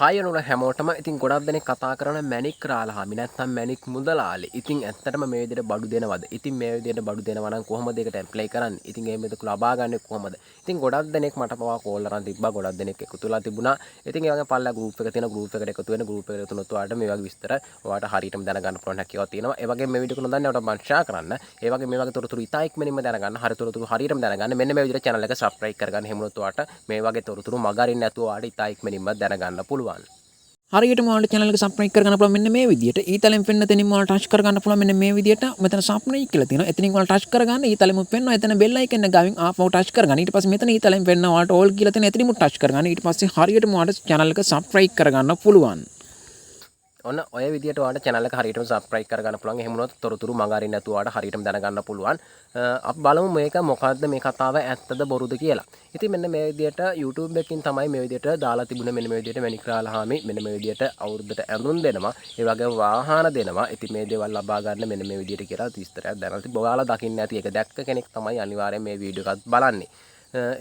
Hi ඔයාලා හැමෝටම. ඉතින් ගොඩක් දෙනෙක් කතා කරන මැණික් රාලහාමි නැත්නම් මැණික් මුදලාලි. ඉතින් ඇත්තටම මේ විදිහට බඩු දෙනවද? ඉතින් මේ විදිහට බඩු දෙනවා නම් කොහොමද ඒකට ඇප්ලයි කරන්නේ? ඉතින් එහෙම ඒක ලබා ගන්නේ කොහොමද? ඉතින් ගොඩක් දෙනෙක් මට පවා කෝල් අරන් තිබ්බා. ගොඩක් දෙනෙක් එකතු වෙලා තිබුණා. ඉතින් ඒ වගේම පල්ලා ගෲප් එක තියෙන ගෲප් එකට එකතු වෙන ගෲප් එකට එකතු වුණොත් ඔයාලට මේ වගේ විස්තර ඔයාලට හරියටම දැනගන්න පුළුවන් හැකියාවක් තියෙනවා. ඒ වගේම මේ වීඩියෝ එක නොදන්නේ ඔයාලට මං ෂෙයා කරන්න. ඒ වගේම මේ වගේ තොරතුරු ඉතා ඉක්මනින්ම දැනගන්න, හරි තොරතුරු හරියටම දැනගන්න මෙන්න මේ විදිහට channel එක subscribe කරගන්න. එහෙම වුණොත් ඔයාලට මේ වගේ තොරතුරු මග අරින්න නැතුව ඔයාලට ඉතා ඉක්මනින්ම දැනගන්න පුළුවන්. හරියටම ඔයාලට channel එක subscribe කරගන්න පුළුවන් මෙන්න මේ විදියට. ඊතලෙන් පෙන්න තැනින් ඔයාලට ටච් කරගන්න පුළුවන් මෙන්න මේ විදියට. මෙතන subscribe කියලා තියෙනවා. එතනින් ඔයාලට ටච් කරගන්න. ඊතලෙම පෙන්නවා. එතන bell icon එක ගාවින් ආපහු ටච් කරගන්න. ඊට පස්සේ මෙතන ඊතලෙන් පෙන්නවා ඔයාලට all කියලා තියෙන. එතනින්ම ටච් කරගන්න. ඊට පස්සේ හරියටම ඔයාලට channel එක subscribe කරගන්න පුළුවන්. ඔන්න ඔය විදියට ඔයාලට channel එක හරියටම subscribe කරගන්න පුළුවන්. එහෙම වුණොත් තොරතුරු මග අරින්න නැතුව ඔයාලට හරියටම දැනගන්න පුළුවන්. අපි බලමු මේක මොකද්ද, මේ කතාව ඇත්තද බොරුද කියලා. ඉතින් මෙන්න මේ විදියට YouTube එකකින් තමයි මේ විදියට දාලා තිබුණේ. මෙන්න මේ විදියට මැණික් රාලහාමි මෙන්න මේ විදියට අවුරුද්දට ඇඳුම් දෙනවා. ඒ වගේම වාහන දෙනවා. ඉතින් මේ දේවල් ලබා ගන්න මෙන්න මේ විදියට කියලා විස්තරයක් දැනලා තිබ්බා. ඔයාලා දකින්න ඇති. ඒක දැක්ක කෙනෙක් තමයි අනිවාර්යෙන් මේ වීඩියෝ එකත් බලන්නේ.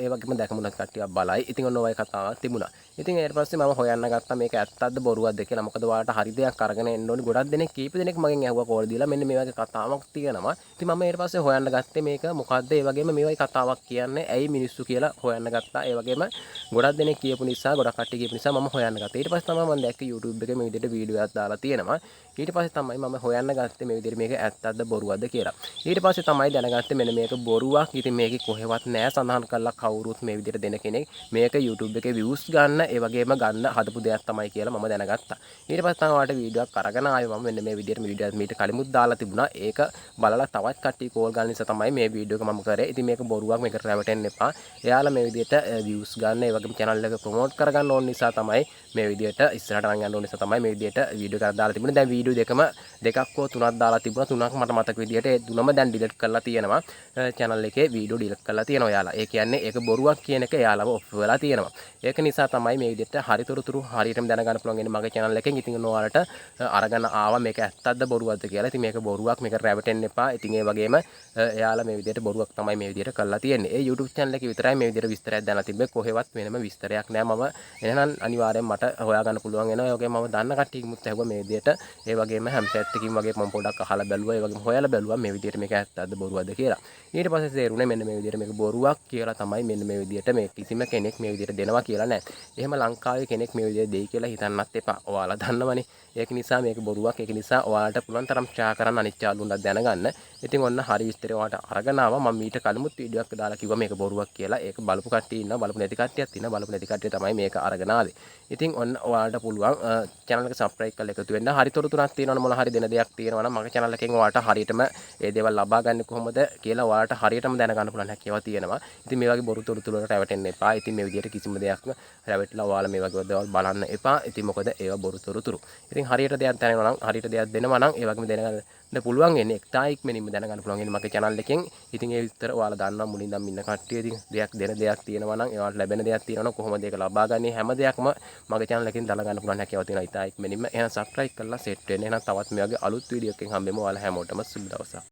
ඒ වගේම දැකමු නැති කට්ටියක් බලයි. ඉතින් ඔන්න ඔය කතාවක් තිබුණා. ඉතින් ඊට පස්සේ මම හොයන්න ගත්තා මේක ඇත්තක්ද බොරුවක්ද කියලා. මොකද ඔයාලට හරි දෙයක් අරගෙන එන්න ඕනි. ගොඩක් දෙනෙක්, කීප දෙනෙක් මගෙන් ඇහුවා කෝල් දීලා මෙන්න මේ වගේ කතාවක් තියෙනවා. ඉතින් මම ඊට පස්සේ හොයන්න ගත්තේ මේක මොකද්ද, ඒ වගේම මේ වගේ කතාවක් කියන්නේ ඇයි මිනිස්සු කියලා හොයන්න ගත්තා. ඒ වගේම ගොඩක් දෙනෙක් කියපු නිසා, ගොඩක් කට්ටිය කියපු නිසා මම හොයන්න ගත්තා. ඊට පස්සේ තමයි මම දැක්කේ YouTube එකේ මේ විදිහට වීඩියෝ එකක් දාලා තියෙනවා. ඊට පස්සේ තමයි මම හොයන්න ගත්තේ මේ විදිහට මේක ඇත්තක්ද බොරුවක්ද කියලා. ඊට පස්සේ තමයි දැනගත්තේ මෙන්න මේක බොරුවක්. ඉතින් මේකේ කොහෙවත් නෑ සඳහන් කරලා කවුරුත් මේ විදිහට දෙන කෙනෙක්. මේක YouTube එකේ views ගන්න, ඒ වගේම ගන්න හදපු දෙයක් තමයි කියලා මම දැනගත්තා. ඊට පස්සේ තමයි ඔයාලට වීඩියෝ එකක් අරගෙන ආවේ මම මෙන්න මේ විදිහට. මේ වීඩියෝ එකත් මීට කලිමුත් දාලා තිබුණා. ඒක බලලා තවත් කට්ටිය කෝල් ගන්න නිසා තමයි මේ වීඩියෝ එක මම කරේ. ඉතින් මේක බොරුවක්, මේකට රැවටෙන්න එපා. එයාලා මේ විදිහට views ගන්න, ඒ වගේම channel එක ප්‍රොමෝට් කරගන්න ඕන නිසා තමයි, මේ විදිහට ඉස්සරහට අරන් යන්න ඕන නිසා තමයි මේ විදිහට වීඩියෝ එකක් දාලා තිබුණේ. දැන් වීඩියෝ දෙකම, දෙකක් හෝ තුනක් දාලා තිබුණා. තුනක් මට මතක විදිහට. ඒ තුනම දැන් ඩිලීට් කරලා තියෙනවා. Channel එකේ වීඩියෝ ඩිලීට් කරලා තියෙනවා එයාලා. ඒ කියන්නේ ඒක බොරුවක් කියන එක එයාලව ඔෆ් වෙලා තියෙනවා. ඒක නිසා තමයි මේ විදිහට හරි තොරතුරු හරියටම දැනගන්න පුළුවන් වෙන්නේ මගේ channel එකෙන්. ඉතින් ඔයාලට අරගෙන ආවා මේක ඇත්තක්ද බොරුවක්ද කියලා. ඉතින් මේක බොරුවක්, මේකට රැවටෙන්න එපා. ඉතින් ඒ වගේම එයාලා මේ විදිහට බොරුවක් තමයි මේ විදිහට කරලා තියෙන්නේ. ඒ YouTube channel එකේ විතරයි මේ විදිහට විස්තරයක් දැනලා තිබ්බේ. කොහෙවත් වෙනම විස්තරයක් නෑ. මම එහෙනම් අනිවාර්යෙන් මට හොයාගන්න පුළුවන් වෙනවා. ඒ වගේම මම දන්න කට්ටියකිමුත් ඇහුවා මේ විදිහට. ඒ වගේම හැම පැත්තකින් වගේ මම පොඩක් අහලා බැලුවා. ඒ වගේම හොයලා බැලුවා මේ විදිහට මේක ඇත්තක්ද බොරුවක්ද කියලා. ඊට පස්සේ තේරුණේ මෙන්න මේ විදිහට මේක බොරුවක් කියලා තමයි. මෙන්න මේ විදිහට මේ කිසිම කෙනෙක් මේ විදිහට දෙනවා කියලා නෑ. එහෙම ලංකාවේ කෙනෙක් මේ විදිහට දෙයි කියලා හිතන්නත් එපා. ඔයාලා දන්නවනේ. ඒක නිසා මේක බොරුවක්. ඒක නිසා ඔයාලට පුළුවන් තරම් ෂෙයා කරන්න අනිත් යාළුවන්ටත් දැනගන්න. ඉතින් ඔන්න හරි විස්තරය ඔයාලට අරගෙන ආවා. මම මීට කලිමුත් වීඩියෝ එකක් දාලා කිව්වා මේක බොරුවක් කියලා. ඒක බලපු කට්ටිය ඉන්නවා, බලපු නැති කට්ටියත් ඉන්නවා. බලපු නැති කට්ටිය තමයි මේක අරගෙන ආවේ. ඉතින් ඔන්න ඔයාලට පුළුවන් channel එක subscribe කරලා එකතු වෙන්න. හරි තොරතුරක් තියෙනවනම්, මොන හරි දෙන දෙයක් තියෙනවා නම් මගේ channel එකෙන් ඔයාලට හරියටම ඒ දේවල් ලබා ගන්න කොහොමද කියලා ඔයාලට හරියටම දැනගන්න පුළුවන් හැකියාව තියෙනවා. ඉතින් මේ වගේ බොරු තොරතුරු වලට රැවටෙන්න එපා. ඉතින් මේ විදිහට කිසිම දෙයක් රැවටිලා ඔයාලා මේ වගේ දේවල් බලන්න එපා. ඉතින් මොකද ඒවා බොරු තොරතුරු. ඉතින් හරියට දෙයක් දැනෙනවා නම්, හරියට දෙයක් දෙනවා නම්, ඒ වගේම දැනගන්න පුළුවන් වෙන්නේ, ඉතා ඉක්මනින්ම දැනගන්න පුළුවන් වෙන්නේ මගේ channel එකෙන්. ඉතින් ඒ විස්තර ඔයාලා දන්නවා මුලින් ඉඳන් ඉන්න කට්ටිය. ඉතින් දෙයක් දෙන දෙයක් තියෙනවා නම්, ඒවට ලැබෙන දෙයක් තියෙනවා නම්, කොහොමද ඒක ලබා ගන්නේ, හැම දෙයක්ම මගේ channel එකෙන් දැනගන්න පුළුවන් හැකියාව තියෙනවා ඉතා ඉක්මනින්ම. එහෙනම් subscribe කරලා සෙට් වෙන්න. එහෙනම් තවත් මේ වගේ අලුත් වීඩියෝ එකකින් හම්බෙමු. ඔයාලා හැමෝටම සුබ දවසක්.